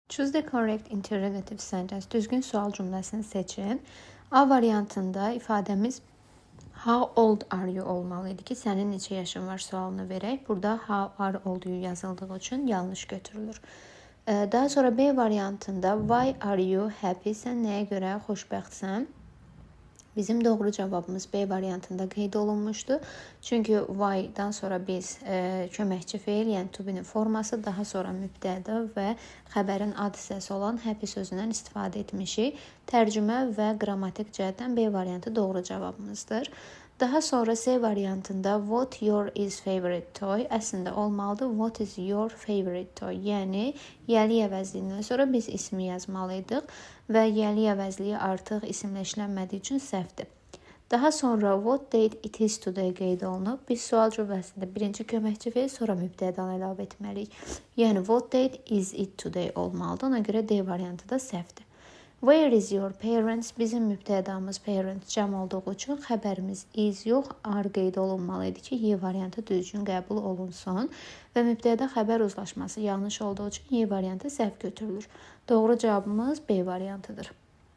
Choose the correct interrogative sentence. Düzgün sual cümləsini seçin. A variantında ifadəmiz how old are you olmalı idi ki, sənin neçə yaşın var sualını verək. Burada how are old you yazıldığı üçün yanlış götürülür. Daha sonra B variantında why are you happy? Sən nəyə görə xoşbəxtsən? Bizim doğru cavabımız B variantında qeyd olunmuşdu. Çünki why-dan sonra biz köməkçi feil, yəni to be-nin forması, daha sonra mübtəda və xəbərin ad hissəsi olan happy sözündən istifadə etmişik. Tərcümə və qrammatik cəhətdən B variantı doğru cavabımızdır. Daha sonra C variantında what your is favorite toy əslində olmalıdır. What is your favorite toy? Yəni yəli əvəzliyindən sonra biz ismi yazmalıydıq və yəli əvəzliyi artıq isimlə işlənmədiyi üçün səhvdir. Daha sonra what date it is today qeyd olunub. Biz sual cümləsində birinci köməkçi feil, sonra mübtədanı əlavə etməliyik. Yəni what date is it today olmalıdır. Ona görə D variantı da səhvdir. Where is your parents? Bizim mübtədamız parents cəm olduğu üçün xəbərimiz is yox, are qeyd olunmalı idi ki, Y variantı düzgün qəbul olunsun və mübtəda xəbər uzlaşması yanlış olduğu üçün Y variantı səhv götürülür. Doğru cavabımız B variantıdır.